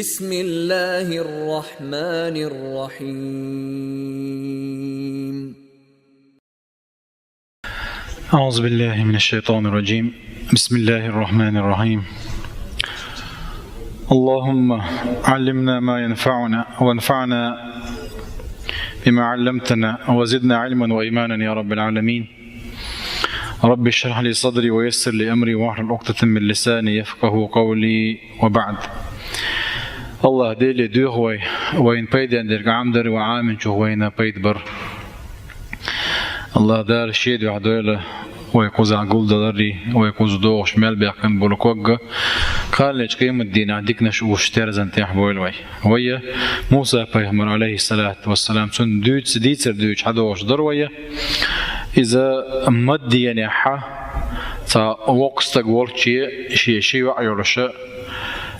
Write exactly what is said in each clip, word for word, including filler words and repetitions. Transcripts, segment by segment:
بسم الله الرحمن الرحيم. أعوذ بالله من الشيطان الرجيم. بسم الله الرحمن الرحيم. اللهم علمنا ما ينفعنا وانفعنا بما علمتنا وزدنا علما وإيمانا يا رب العالمين. رب اشرح لي صدري ويسر لي أمري واحلل عقدة من لساني يفقهوا قولي وبعد. АллахӀ Деле доьху вай, вайна пайденна дерг Ӏамадар, вай Ӏаминчух вайна пайда бар. АллахӀ Дала шен дуьхьа дойла вай кхузахь гулдаларий, вай кхуза догӀуш мел баьхкина болу ког а, кхаллича къематдийнахь диканаш уьш терзан тӀехь бойла вай. Вай а Муса-пайхамар, Ӏалайхиссалату вассалам, цунна дуьйцу, дийцар дуьйцуш хьадогӀуш дара вай а. Иза Мадьянехь цхьа воккха стаг волчу, шен ши йоӀ йолуш,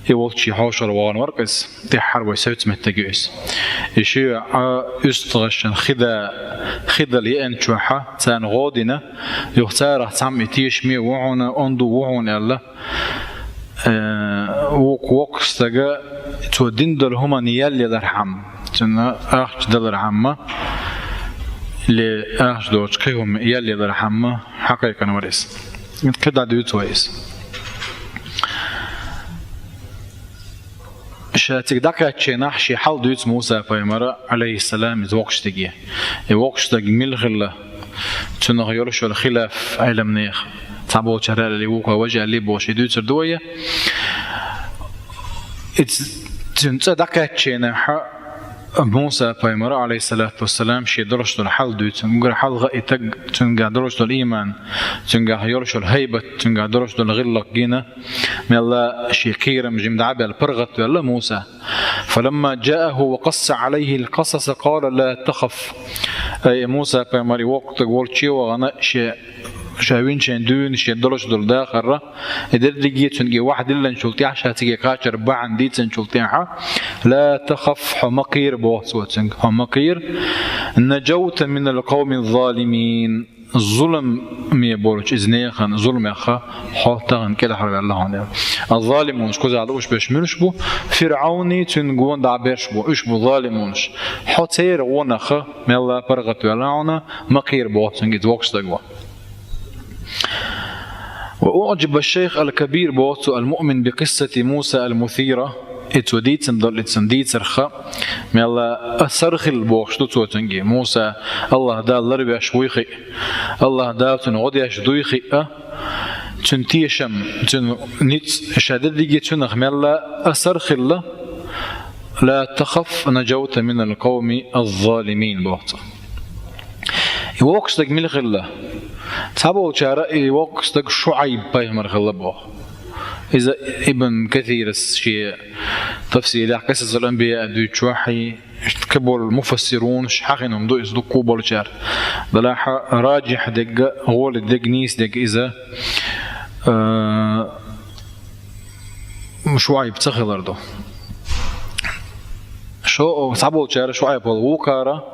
и волчу хьошалгӀа вахана вара-кх иза. ТӀаьххьара вай севцу меттиг ю иза. И ши йоӀ уьстагӀашна хи да, хи дала еанчохь царна гӀо дина, юха царах цхьамма и тешаме ву хьуна, онда ву хьуна аьлла, э, вукху воккхачу стага цо дина долу хӀуманна ял ялархьама, цунна ахча далархьама, ле ахча доцуш кхин хӀума ял ялархьама хьакхайкхина вара иза. КхидӀа дуьйцу вай иза. Ша цига дӀакхаьчча хенахь шен хьал дуьйцу Муса-пайхамара, Ӏалайхиссалам, иза воккхачу стаге. И воккхачу стаг мила хилла, цунах йолуш йолу хилаф Ӏеламнехан. Цхьаболчара аьлла, вукхо важа аьлла бохуш, и дуьйцур ду вай. Иза цуьнан цӀа дӀакхаьчча хенахь Муса-пайхамара, Ӏалайхиссалату вассалам, шен долуш долу хьал дуьйцу. Уггар хьалха и стаг, цуьнгахь долуш долу ийман, цуьнгахь йолуш йолу хӀайбат, цуьнгахь долуш долу гӀиллакх гина, мелла шен кхерам жима дӀа а баьлла, паргӀатваьлла Муса. فلما جاءه وقص عليه القصص قال لا تخف. Ай, Муса-пайхамар, и воккха стаг волчу а вахана, шен, ша винчийн дуьйна, шен долуш долу дахар, и дерриге а цуьнга и вахьйу диллинчул тӀаьхьа, ша цига кхачар бахьана дийцинчул тӀаьхьа, لا تخف, хьо ма кхера, боху цо цуьнга, хьо ма кхера, نجوت من القوم الظالمين. Зуламе болчу иза нехан зуламех хьо тахана кӀелхьарваьлла хьуна. Аз-залимунаш кхузахь лууш берш муьлш бу? ФирӀавний, цуьнан гонах берш бу, уьш бу залимунаш. Хьо церан гӀонах мелла паргӀатваьлла хьуна, ма кхера, боху цуьнга иза воккхачу стага. وأعجب الشيخ الكبير, боху цо, المؤمن بقصة موسى المثيرة. И цо дийцина долу, и цуьнан дийцарх мелла асар хилла, бохуш ду цо цуьнга. Муса АллахӀ Дала ларвеш вуй хиъ, АллахӀ Дала цунна гӀо деш дуй хиъ, цуьнан тешам, цуьнан ницкъ, ша дерриге а цуьнах мелла асар хилла, لا تخف نجوت من القوم الظالمين, боху цо. И воккхачу стаг мила хилла? Цхьаболчара и воккхачу стаг ШуӀайб-пайхамар хилла боху. Иза Ибн Касирас шен тафсирехь, Къисасул Анбияъ дуьйцучохь, иштта кхин болу муфассирунаш хьахийна хӀума ду иза дуккха болчара. Делахь раджихь дерг, гӀоли дерг, нийса дерг иза, а, ШуӀайб ца хилар ду. Шо-, цхьаболчара ШуӀайб хилла, вукхара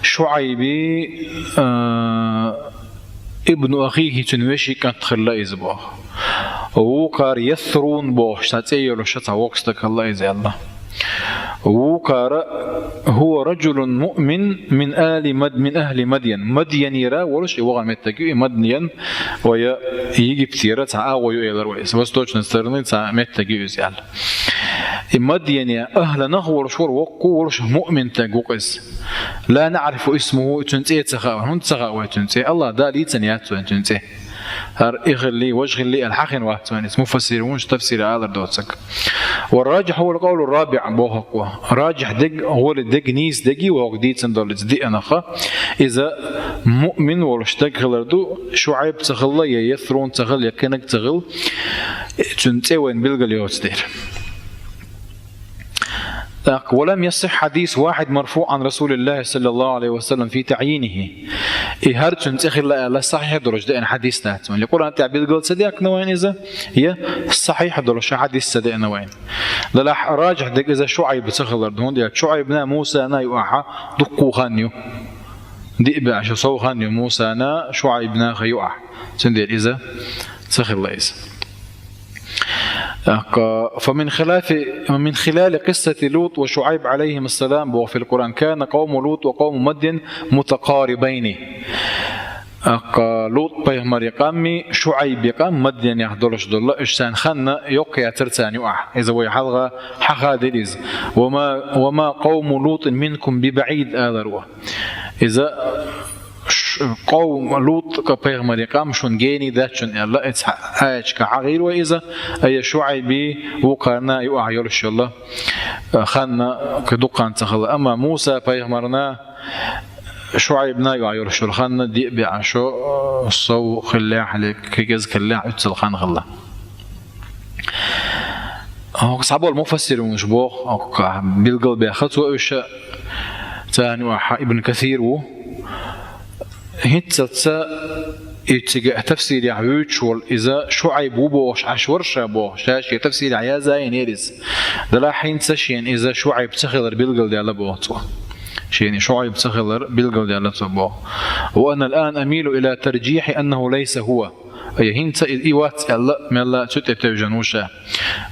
ШуӀайби, а, ибну ахихи, цуьнан вешин кӀант хилла иза боху. Вукхара Ясрун бохуш цхьа цӀе йолуш цхьа воккха стаг хилла иза аьлла. Вукхара هو رجل مؤمن من آل مد-, من أهل مدين. Мадьянера волуш и вахана меттиг ю, и Мадьян вай Египтера цхьа агӀо ю элира вай. Восточной стороны цхьа меттиг ю иза аьлла. И Мадьяне ахӀланах волуш вара, воккха волуш муъмин стаг ву-кх иза. لا نعرف اسمه, цуьнан цӀе ца хаьа вайна. ХӀунда ца хаьа вайна цуьнан цӀе? АллахӀ Дала дийцина яц вайна цуьнан цӀе. ХӀара и хилли, важа хилли аьлла хьахийна вац вайна иза, муфассирунаш тафсире алар доцург. والراجح هو القول الرابع, боху-кх вай. Раджихь дерг, гӀоли дерг, нийса дерг вай хӀокху дийцина долу иза диъанах. Иза муъмин волуш стаг хилар ду, ШуӀайб ца хилла, я Ясрун ца хилла, я кхинниг ца хилла, цуьнан цӀе вайна билгал йоцу дела. ТӀаккха: ولم يصح حديث واحد مرفوع عن رسول الله صلى الله عليه وسلم في تعيينه. И хӀара цуьнан цӀе хилла аьлла сахьихь долуш деана хьадис дац вайна. Къуръан тӀехь билгал ца дехкина вайна иза, я сахьихь долуш хьадис ца деана вайна. Делахь раджихь дерг иза ШуӀайб ца хилар ду, хӀунда аьлча ШуӀайбна, Мусана юкъахь дуккха хан ю. Диъ бӀе шо сов хан ю Мусана, ШуӀайбнахана юкъахь. Цундела иза ца хилла иза. أق-، فمن خلاف، من خلال قصة لوط وشعيب عليهم السلام في القرآن كان قوم لوط وقوم مدين متقاربين. أق-، ЛутӀ пайхамара къамми ШуӀайба къам Мадьяне долуш долу, уьш царна ханна йоккха яцара царна юкъахь. Иза вай хьалха хьахадийра иза. وما، وما قوم لوط منكم ببعيد алар ву. Иза ш-, къовм ЛутӀ пайхамара къам шуна гений дац шуна аьлла, эцхьа аячка хьагӀийра вай иза, айя ШуӀайби вукхарна юкъахь йолуш йолу ханна кхин дукха хан ца хилла. Амма Муса пайхамарна ШуӀайбна юкъахь йолуш йолу ханна диъ бӀе шо, сов хиллехь, кхин кӀезиг хиллехь, уьццул хан хилла. ХӀокху цхьаболу муфассирунаш боху, хӀокху билгалбаьхна цо уьш, царна юкъахь Ибн Касир ву. ХӀинццалц и цига тафсирехь вуьйцуш волу иза ШуӀайб ву бохуш Ӏаш вара ша боху, ша шен тафсирехь язйинера иза. Делахь хӀинца шена иза ШуӀайб ца хилар билгалдаьлла боху цо. Шена ШуӀайб ца хилар билгалдаьлла цо боху. وأنا الآن أميل إلى ترجيح أنه ليس هو. Ай, хӀинца и, и вац аьлла, мелла а цу тӀе тевжина ву ша.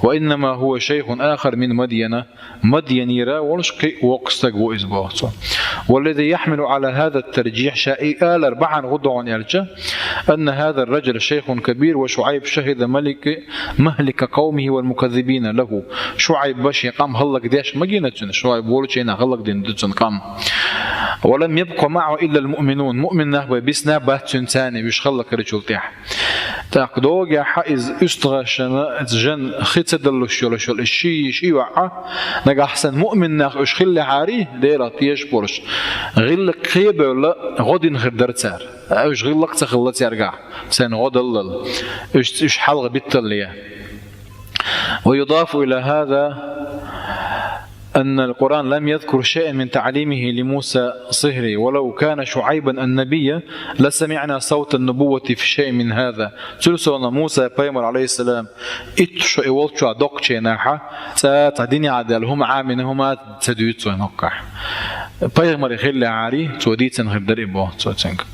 وإنما هو شيخ آخر من مدين. Мадьянера волуш кхин воккха стаг ву иза боху цо. والذي يحمل على هذا الترجيح, ша и алар бахьана хӀун ду хьуна аьлча, أن هذا الرجل شيخ كبير وشعيب شهد ملك، مهلك قومه والمكذبين له. ШуӀайба шен къам хӀаллакдеш ма гина цуьнан, ШуӀайб волучу хенахь хӀаллакдина ду цуьнан къам. ولم يبق معه إلا المؤمنون. Муъмин нах бен бисна бац цуьнан царна уьш хӀаллакарчул тӀаьхьа. ТӀаккха догӀехь иза уьстагӀашна, иза жен хи ца даллуш йолуш йолу иза ши, ши йоӀ, нагахь санна муъмин нах уьш хиллехьарий, Делах тешаш болуш, гӀиллакх кхебевлла, гӀо дина хир дара цара. Уьш гӀиллакх ца хилла цаьргахь, царна гӀо даллал, уьш, уьш хьалха битталле. ويضاف إلى هذا أن القرآن لم يذكر شيئا من تعليمه لموسى سحرا، ولو كان شعيبا النبي لسمعنا صوت النبوة في شيء من هذا. Цуьнан совнаха Муса пайхамар, алейхиссалам, итт шо и волчохь доккхачу хенахь, цкъа цхьа динехь даьлла хӀума, Ӏамийна хӀума ца дуьйцу вайна хӀокхахь. Пайхамар хиллехьарий, цо дийцина хир дара и боху цо цуьнга.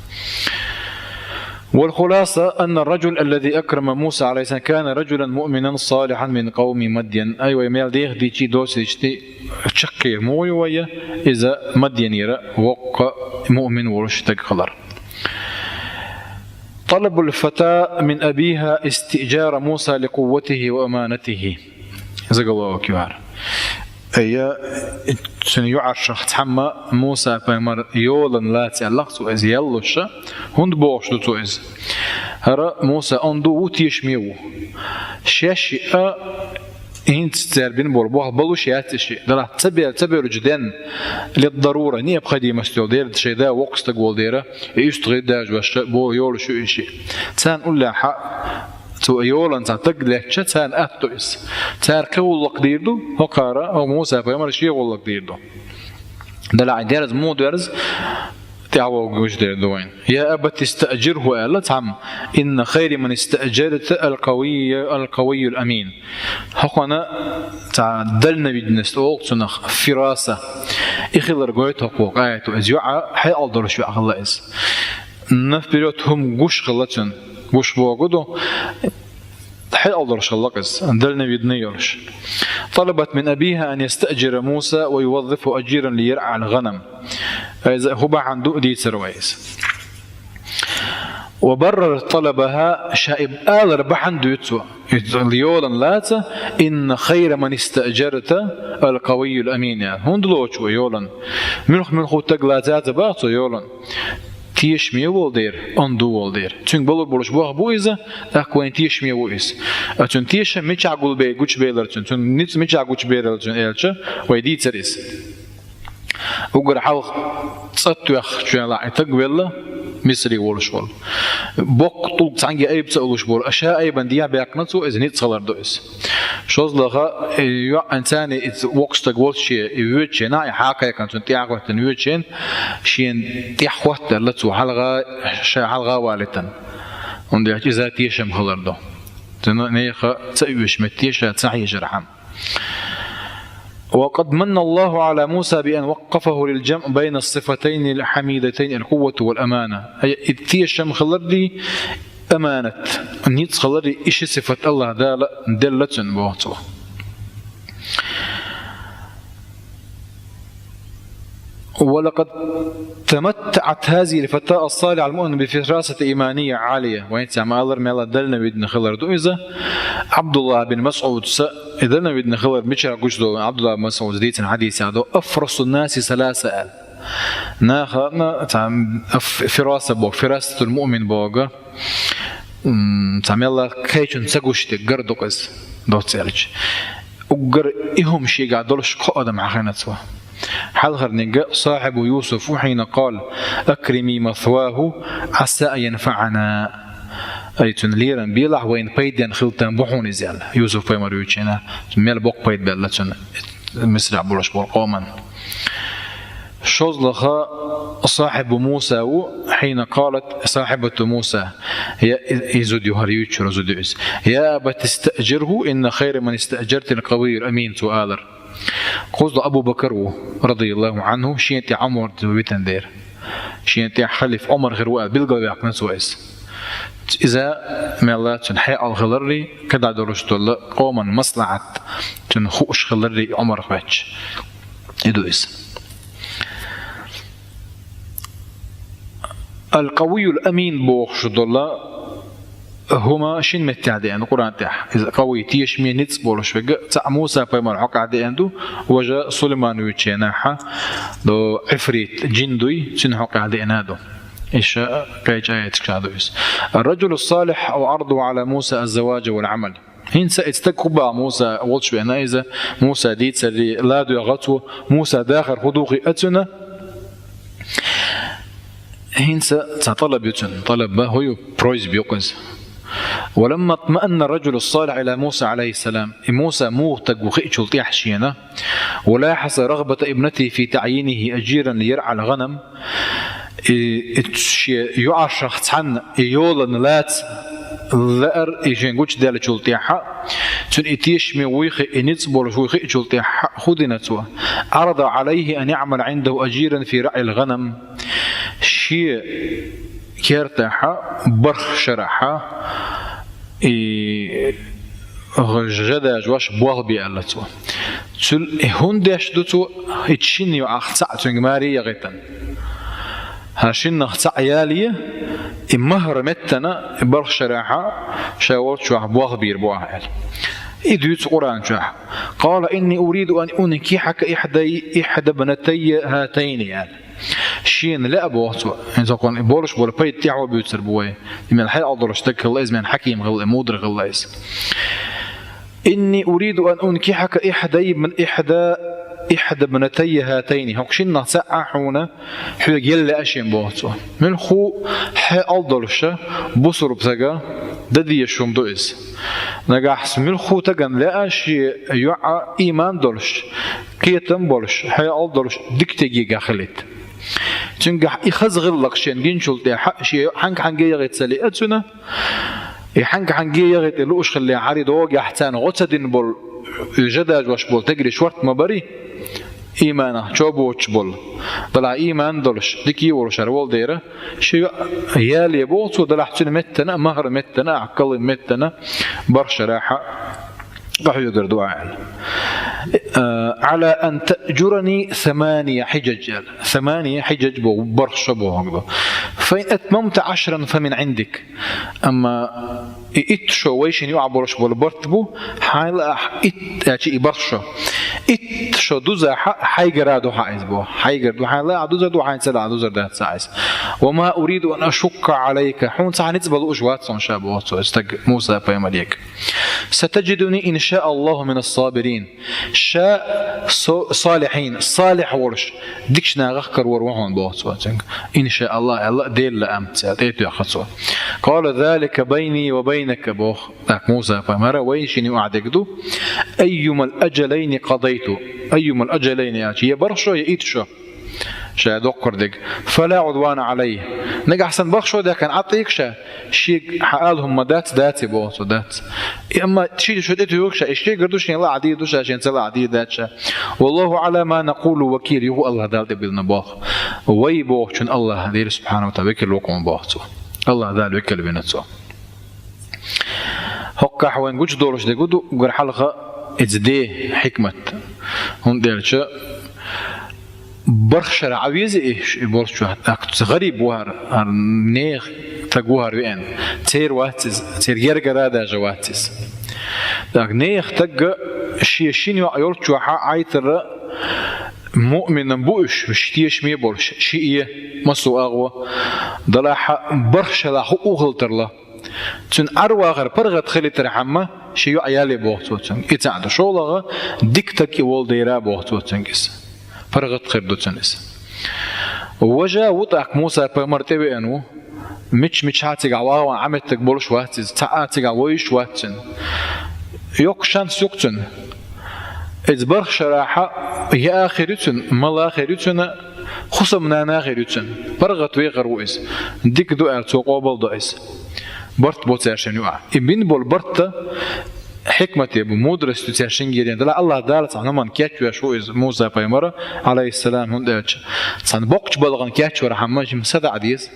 والخلاصة أن الرجل الذي أكرم موسى عليه السلام كان رجلا مؤمنا صالحا من قوم مدين. Ай, вай мел дехадийчий, доссийчий, чаккхе муха ю вай, иза Мадьянера воккха муъмин волуш стаг хилар. طلب الفتاة من أبيها استئجار موسى لقوته وأمانته. Заголовок ю хӀара. Ай, цуьнан юьхьаршах цхьамма Муса пайхамар йолана лаца аьлла-кх цо иза яллуш, хӀунда бохуш ду цо иза? ХӀара Муса онда ву, тешаме ву. Шаьш а хӀинца цара бина болу бохам балуш яц и шиъ. Делахь ца бер-, ца беручу денна, лиддарура, необходимость йолу дера, шайн да воккха стаг волу дера, и уьстагӀий, даже ваша бо йолуш ю и шиъ. Царна уллехь а цо йолана цхьа стаг лаьттача, царна атта ду иза. Цара кхин гӀуллакх дийр ду, хӀокхара, хӀокху Муса пайхамара шен гӀуллакх дийр ду. Делахь и дерза муха дерза, тӀаьхьа вогуш дер ду вайн. يا أبت استأجره аьлла цхьамма, إن خير من استأجرت القوي، القوي الأمين. ХӀокхуьнан цхьа дальновидность олу цунах, фираса. И хилар гойту хӀокху аято, иза йоӀ хьекъал долуш йоӀ хилла иза. Наперёд хӀума гуш хилла цуьнан, гуш бохург ду, хьекъал долуш хилла-кх иза, дальновидный йолуш. طلبت من أبيها أن يستأجر موسى ويوظفه أجيرا ليرعى الغنم. Иза хӀун бахьана ду дийцира вай иза. وبررت طلبها, ша и алар бахьана дуьйцу цо. Иза йолана лаца, إن خير من استأجرت القوي الأمين, ян. ХӀунда лоцу вай йолана? Муьлх-муьлхха стаг лацаца боху цо йолана? Тешаме волу дера, онда волу дера. Цуьнга балур болуш бохам бу иза, тӀаккха вайна тешаме ву иза. А цуьнан тешам мичахь гулбе-, гучубелира цуьнан, цуьнан ницкъ мичахь гучубелира цуьнан аьлча, вай дийцира иза. Уггар хьалха цӀа тоьхначу хенахь и стаг велла, Мисри волуш волу. Боккха тӀулг цхьаьнгге айба ца улуш болу, а ша айбан дехьа баьккхина цо, иза ницкъ хилар ду иза. ШозлагӀа, и йоӀ царна, и воккха стаг волчу хенахь, и воьдучу хенахь, и хьакхайкхина цунна тӀаьхьахӀоьттина воьдучу хенахь, шена тӀаьхьахӀоттаделла цо хьалха, ша хьалха а валийтина. ХӀунда аьлча иза тешам хилар ду. Цуьнан нехан ца оьшуш метте ша ца хьежархьама. وقد من الله على موسى بأن وقفه للجمع بين الصفتين الحميدتين القوة والأمانة. Ай, и тешам хилар ду, аманат, ницкъ хилар, и ши сифат АллахӀ Дала делла цунна, боху цо. ولقد تمتعت هذه الفتاة الصالحة المؤمنة بفراسة إيمانية عالية. Вайна цхьа ма-аллара, мел дальновидный хилар ду иза. ӀабдуллахӀ бин МасӀудца, и дальновидный хилар мичара гучудолу ӀабдуллахӀ бин МасӀуда дийцина хьадисехь ду: «أفرس الناس ثلاثة», – аьлла. Нахана цхьа ф-, фираса боху, фирасатул муъмин боху. М, цхьа мелла кхечун ца гуш дерг гар ду-кх иза, доцца аьлча. Уггар и хӀума шегахь долуш кхо адам хьахийна цо. Хьалхарниг сахьибу Юсуф ву, хьийна къала: «أكرمي مثواه عسى أن ينفعنا». Ай, цуьнан лерам белахь, вайна пайденна хила там бу хьуна иза, аьлла. Юсуф-пайхамар вуьйчу хенахь, мел боккха пайда белла цуьнан Мисрахь болуш болу къоман. ШозлагӀа сахьибу Муса ву, хьийна къалат сахьибату Муса, я, и, и зуда ю, хӀара юьйцура зуда ю иза. «يا أبت استأجره إن خير من استأجرت القوي الأمين», цо алар. КхозлагӀа Абу Бакар ву, радияллаху Ӏанху, шена тӀехь Ӏумар витина дера. Шена тӀехь халифа Ӏумар хир ву аьлла, билгалваьккхина цо иза. Иза мелла цуьнан хьекъал хиларрий, кхидӀа долуш долу къоман маслахьат цуьнан хууш хиларрий Ӏумарах ваьчча. И ду иза. Ал-Къавийюл Амин бохуш долу хӀума шина меттехь деана Къуръан тӀехь. Иза къавий, тешаме, ницкъ болуш верг цхьаъ Муса-пайхамар хьокъехь деана ду, важа Сулайман вуьйчу хенахь до Ӏифрит, жин дуй, цуьнан хьокъехь деана ду. Иша кхечу аяташкахь ду иза. «الرجل الصالح عرضه على موسى الزواج والعمل». ХӀинца и стаг хӀун боху Муса волчу веана иза, Муса дийцаррий ладоьгӀна цо, Муса дахар хӀун ду хиъна цуьнан? ХӀинца цхьа тӀалаб ю цуьнан, тӀалаб бан хӀун ю, просьба ю-кх иза. «ولما اطمأن الرجل الصالح إلى موسى عليه السلام». И Муса муха стаг ву хиъчул тӀаьхьа шена, «ولاحظ رغبة ابنته في تعيينه أجيرا ليرعى الغنم». И, и шен йоӀаршах цхьанна и йоланна лаца лаар и шен гучудаьллачул тӀаьхьа, цуьнан и тешаме вуй хи-, и ницкъ болуш вуй хиъчул тӀаьхьа хӀун дина цо? «عرض عليه أن يعمل عنده أجيرا في رعي الغنم». Шен кертахь, бархӀ шарахь, и жа дажош болх бе аьлла цо. Цуьнан и хӀунда деш ду цо, и шинна йоӀах цхьаъ цуьнга маре яхийтина? ХӀара шиннах цхьаъ ялае, и махӀар меттана, и бархӀ шарахь, ша волччохь болх бийр бу ахь аьлла. И дуьйцу Къуръан чохь: «قال إني أريد أن أنكحك إحدى، إحدى ابنتي هاتين», – аьлла. Шена лаьа боху цо, хӀинца хӀокхунна и болуш болу пайда тӀаьхьо буьйцур бу вай. И мел хьекъал долуш стаг хилла иза, мел хьаким хилла, мудра хилла иза. «إني أريد أن أنكحك إحدى ابن-، إحدى، إحدى ابنتي هاتين». ХӀокху шиннах цхьаъ хьуна, хьоьга елла лаьа шена боху цо. Муьлхха хьекъал долуша, бусурба стага дан дезаш хӀума ду иза. Нагахь муьлхха стагана лаьа шен йоӀ ийман долуш, кхетам болуш, хьекъал долуш, дика стеган гӀуллакх хилийта. Цуьнгахь и хаза гӀиллакх шена гиначул тӀаьхьа, шен йоӀ хьаьнга-хьаьнге яхийта ца лиъна цуьнан, и хьаьнга-хьаьнге яхийта лууш хиллехьара, догӀехь царна гӀо ца дина болу, жа дажош болу стегарий шортта ма барий, ийманах чо боцуш болу. Делахь ийман долуш, дика а волуш хӀара волу дера, шен йоӀ ялае боху цо, делахь цуьнан меттана, махӀар меттана, ахь каллин меттана, бархӀ шарахь къахьоьгур ду ахь аьлла. Э, «على أن تأجرني ثماني حجج», аьлла. «ثماني حجج» боху, бархӀ шо бохург ду. «فإن أتممت عشرا فمن عندك». Амма и итт шо вайшинна юкъахь болуш болу барт бу, хьайна лаахь итт, аьлча и бархӀ шо. Итт шо дузахь, хьайгара ду хьан иза боху. Хьайгара ду, хьайна лаахь дузар ду, хьайна ца лаахь дузар дац хьан иза. «وما أريد أن أشق عليك». Хьуна цхьа ницкъ бан лууш вац хьуна ша боху цо, стаг Муса-пайхамарга. «ستجدني إن شاء الله من الصابرين». Ша со-, салихьин, салихь волуш, дикачу нахах карор ву хьуна боху цо цуьнга. «إن شاء الله» аьлла, Делан лаамца аьлла, тӀе а тоьхна цо. «قال ذلك بيني وبينك» боху. ТӀаккха Муса-пайхамара: «Вайшинна юкъахь дерг ду. أيما الأجلين قضيت». «أيما الأجلين» аьлча, я бархӀ шо, я итт шо. Ша доккхур дерг. «فلا عدوان علي». Нагахь санна бархӀ шо даьккхина Ӏад тӀе ша, шега хьан ала хӀума дац, даций боху цо, дац. И амма ши шо тӀе туьйхира ша, и шегара ду, шен лаахь дийр ду ша, шен ца лаахь дийр дац ша. «والله على ما نقول وكيل», юха АллахӀ Дала тӀе биллина боху. Вай бохучун АллахӀ Дела субхьанаху ва тагӀала векал ву-кх хьуна боху цо. АллахӀ Дала векал вина цо. ХӀоккхахь вайн гучудолуш дерг ду, уггар хьалха иза де хьикмат. ХӀунда аьлча барх шарахь Ӏан веза и, и болччохь, тӀаккха гӀариб ву хӀара, хӀара нехан таг ву хӀара веана. Церан вац иза, церан гергара а даже вац иза. ТӀаккха нехан таг шен шина йоӀ йолччохь Ӏайтар муъминаш бу уьш, уьш тешаме болуш, шиъ е, массо а агӀо, делахь а барх шарахь хӀуъу хила тарло. Цуьнан Ӏар вахар паргӀат хилийтархьама, шен йоӀ ялае боху цо цуьнга. И цхьаъ ду. ШолгӀа, дика таг и волу дера боху цо цуьнга иза. ПаргӀат хир ду цуьнан иза. Важа ву тӀаккха Муса-пайхамар тӀевеана ву. Мича-мичахьа цигахь вагӀан Ӏан меттиг болуш вац иза, цхьа а цигахь вевзаш вац цуьнан. Йоккха шанс ю-кх цуьнан. Иза барх шарахь яа хир ю цуьнан, мала хир ю цуьнан, хӀусамнана хир ю цуьнан. ПаргӀат вехар ву иза. Дика ду аьлла, цо къобалдо иза. Барт бо цаьршинна юкъахь. И бина болу барт хьикмате бу, мудрость ю цаьршинна герина. Делахь АллахӀ Дала цхьана хӀуманна кечвеш ву иза Муса-пайхамар, Ӏалайхиссалам, хӀунда аьлча цхьана боккхачу балхана кечвархьама, жима садаӀа деза.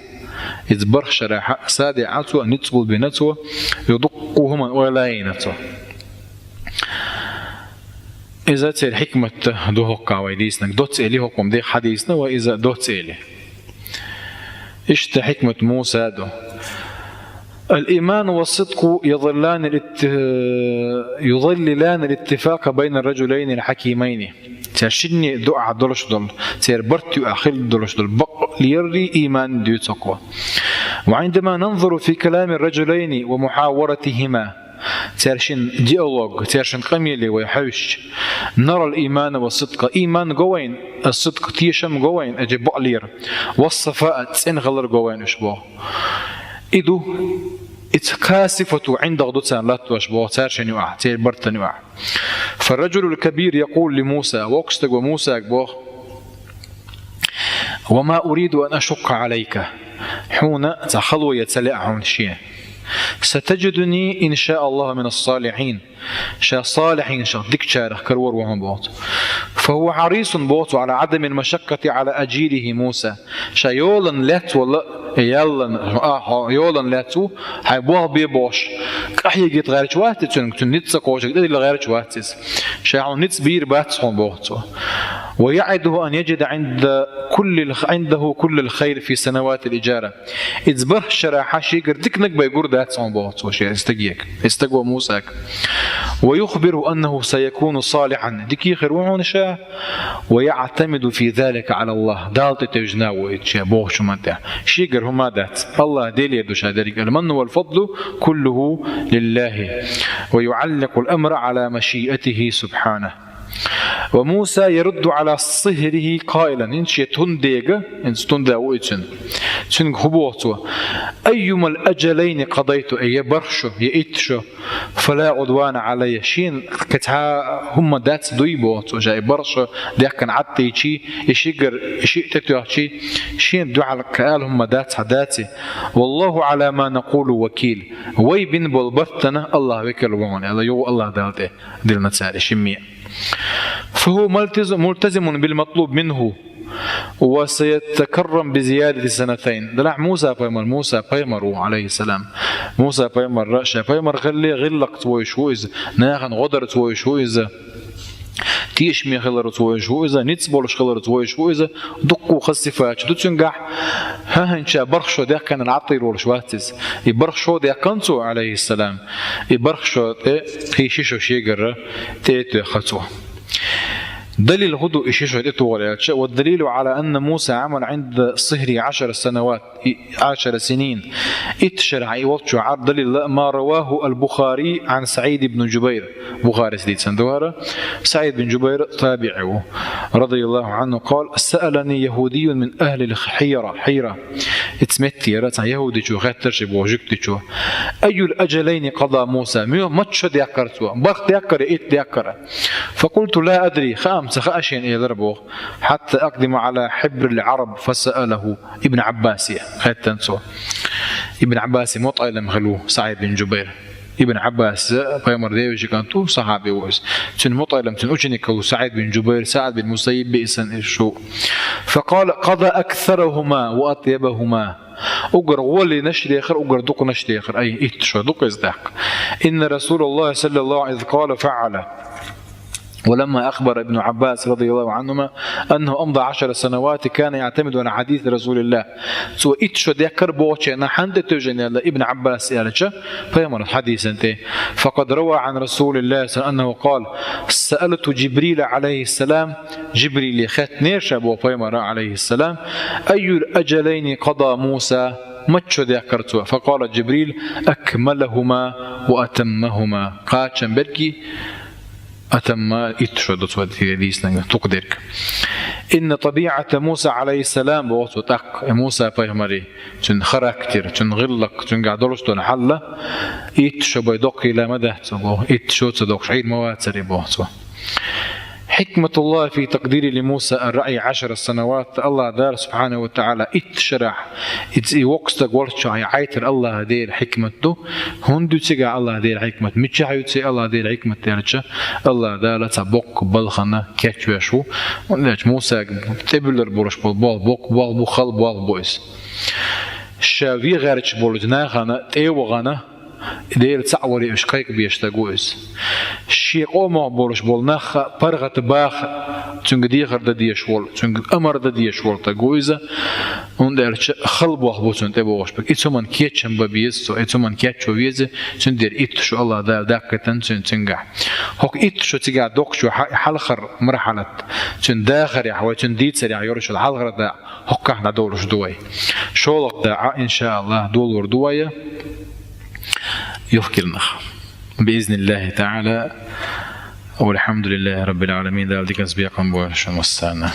Иза барх шарахь садаӀа цо, ницкъ гулбина цо, юха дуккха хӀуманна ойла а йина цо. Иза церан хьикмат ду хӀоккхахь вай дийцинарг. Доцца эли хӀокху-м дех хьадийцина вай иза доцца эли. Иштта хьикмат Муса ду. الإيمان والصدق يظلان الات-، يظللان الاتفاق بين الرجلين الحكيمين. Цаьршинна дуьхьа долуш долу, церан барт юкъахь хила долуш долу бакълеррий ийман дуьйцу хӀокхо. وعندما ننظر في كلام الرجلين ومحاورتهما. Цаьршинна диалог, цаьршинна къамеле вай хьаьвсича, نرى الإيمان والصدق, ийман го вайна, ас-сидкъ, тешам го вайна, эжа бакълера, والصفاء, цӀена хилар го вайна уьш боху. И ду, и цхьа сифат ву, ӀиндагӀ ду царна латтош боху, цаьршинна юкъахь, церан бартана юкъахь. فالرجل الكبير يقول لموسى, воккха стаг ву Мусага боху: وما أريد أن أشق عليك. Хьуна цхьа хало ян ца лаьа хьуна шен. ستجدني إن شاء الله من الصالحين. Ша салихьинашах, дикачарах карор ву хьуна боху цо. فهو حريص, боху цо, على عدم المشقة على أجيره موسى. Ша йолана лаьцна вала, яллана, а, хьо йолана лаьцна ву, хьайн болх бе бохуш, къахьегийта гӀерташ вац иза цуьнга, цуьнан ницкъ ца кхочург тӀедилла гӀерташ вац иза. Ша хьуна ницкъ бийр бац хьуна боху цо. ويعده أن يجد عند كل الخ-، عنده كل الخير في سنوات الإجارة. Иза барх шарахь шегара диканиг бен гур дац хьуна боху цо шен стагега, и стаг ву Мусага. ويخبره أنه سيكون صالحا, дика хир ву хьуна ша, ويعتمد في ذلك على الله. Далла тӀе тевжина ву иза ша бохучу хӀуманна тӀехь. Шегара хӀума дац. АллахӀ Делера ду ша дерриг. المن والفضل كله لله. ويعلق الأمر على مشيئته سبحانه. وموسى يرد على صهره قائلا, хӀинца шен тун дега, хӀинца тун да ву и цуьнан. Цуьнга хӀун боху цо? أيما الأجلين قضيت, я барх шо, я итт шо, فلا عدوان علي. Шена кхин цхьа хӀума дац дуй боху цо, ша и барх шо дехкина Ӏад а дийчий, и шигара, и шиъ тӀетоьхчий, шена дуьхьал кхин ала хӀума дац хьан даций. والله على ما نقول وكيل. Вай бина болу бартана АллахӀ векал ву хьуна, аьлла, юха АллахӀ Далла тӀе диллина цара и шимме. فهو ملتز-، ملتزم بالمطلوب منه وسيتكرم بزيادة سنتين. Делахь Муса-пайхамар, Муса-пайхамар ву, Ӏалайхиссалам. Муса-пайхамар, ша пайхамар хилале гӀиллакхца вевзаш ву иза, нахана гӀо дарца вевзаш ву иза, тешаме хиларца вевзаш ву иза, ницкъ болуш хиларца вевзаш ву иза, дуккха хаза сифаташ ду цуьнгахь. ХӀан-хӀанча барх шо дехкина Ӏад тӀера волуш вац иза. И барх шо дехкина цо, Ӏалайхиссалам, и барх шо тӀе кхин ши шо шегара тӀе а тоьхна цо. Далил хӀун ду и ши шо тӀетохар аьлча? والدليل على أن موسى عمل عند صهره عشر سنوات, عشر سنين. Итт шарахь и волччохь Ӏар далил, ما رواه البخاري عن سعيد بن جبير. Бухарис дийцина ду хӀара. СаӀид бин Жубайр табиӀи ву. رضي الله عنه قال: سألني يهودي من أهل الحيرة, Хьийра. Ица меттера цхьа яхӀудичо хеттара ши боху жуьгтичо: أي الأجلين قضى موسى؟ Муьйха мачча шо дехкара цо? Барх дехкара, итт дехкара? فقلت: لا أدري, хаа-м ца хаьа шена, элира боху. حتى أقدم على حبر العرب فسأله. Ибн Ӏаббасе хеттина цо. Ибн Ӏаббасе мутаӀалим хилла ву СаӀид бин Жубайр. Ибн Ӏаббас пайхамар девзачу кӀант ву, сахьаби ву иза. Цуьнан мутаӀалим, цуьнан ученик хилла ву СаӀид бин Жубайр, СаӀид бин Мусаййиб бен исан шу. فقال: قضى أكثرهما وأطيبهما. Уггар гӀоле дезаш дехар, уггар дукха дезаш дехар. Ай, итт шо ду-кх из тӀаккха. إن رسول الله صلى الله عليه وسلم قال فعل. ولما أخبر ابن عباس رضي الله عنهما أنه أمضى عشر سنوات كان يعتمد على حديث رسول الله. Цо итт шо дехкар бохучунна хӀана тӀе тевжина аьлча, Ибн Ӏаббаса аьлча, пайхамара хьадиса тӀе. فقد روى عن رسول الله صلى الله عليه وسلم أنه قال: سألت جبريل عليه السلام. Жибриле хаьттинера ша боху пайхамара, عليه السلام: أي الأجلين قضى موسى؟ Мичча шо дехкар цо? فقال جبريل: أكملهما وأتمهما. Кхачам берг атамма итт шо ду цо дийцинарг, дукха дерг. إن طبيعة موسى عليه السلام, боху цо тӀаккха, э, Муса пайхамара, цуьнан характер, цуьнан гӀиллакх, цуьнгахь долуш долу хьал, итт шо бен доккха хилла ма дац цо боху, итт шо ца доккхуш Ӏийр ма вацара боху цо. حكمة الله في تقدير لموسى الرعي عشر سنوات. АллахӀ Дала, субхьанаху ва таӀала, итт шарахь иза и воккха стаг волчохь Ӏайтар АллахӀ Делан хьикмат ду. ХӀунда ю цигахь АллахӀ Делан хьикмат? Мичахь ю цигахь АллахӀ Делан хьикмат аьлча, АллахӀ Дала цхьа боккха балхана кечвеш ву. ХӀунда аьлча Мусага тӀебуьллур болуш болу болх боккха болх бу, хала болх бу иза. Ша вен гӀерташ болчу нахана тӀе а вахана, Дела цхьаъ варе уьш кхайкхабеш стаг ву иза. Шен къомах болуш болу нах паргӀат баха, цуьнга дехар дан дезаш волу, цуьнга амар дан дезаш волу стаг ву иза. ХӀунда аьлча хала болх бу цунна тӀебогӀуш берг. И цу хӀуманна кечам бан беза цо, и цу хӀуманна кечво веза, цундела итт шо АллахӀ Дала даккхийтина цуьнан цуьнгахь. ХӀокху итт шо цигахь доккхучу хьа-, хьалхара мархьалат, цуьнан дахарехь вай, цуьнан дийцарехь йолуш йолу хьалхара дакъа хӀокхахь дӀадолуш ду вай. ШолгӀа дакъа, иншааллахӀ, долор ду вай юхкилнах. БиизниллахӀи таӀала. ВалхьамдулиллахӀи раббил Ӏаламин. Дала диканца бекхам бойла шун массарна.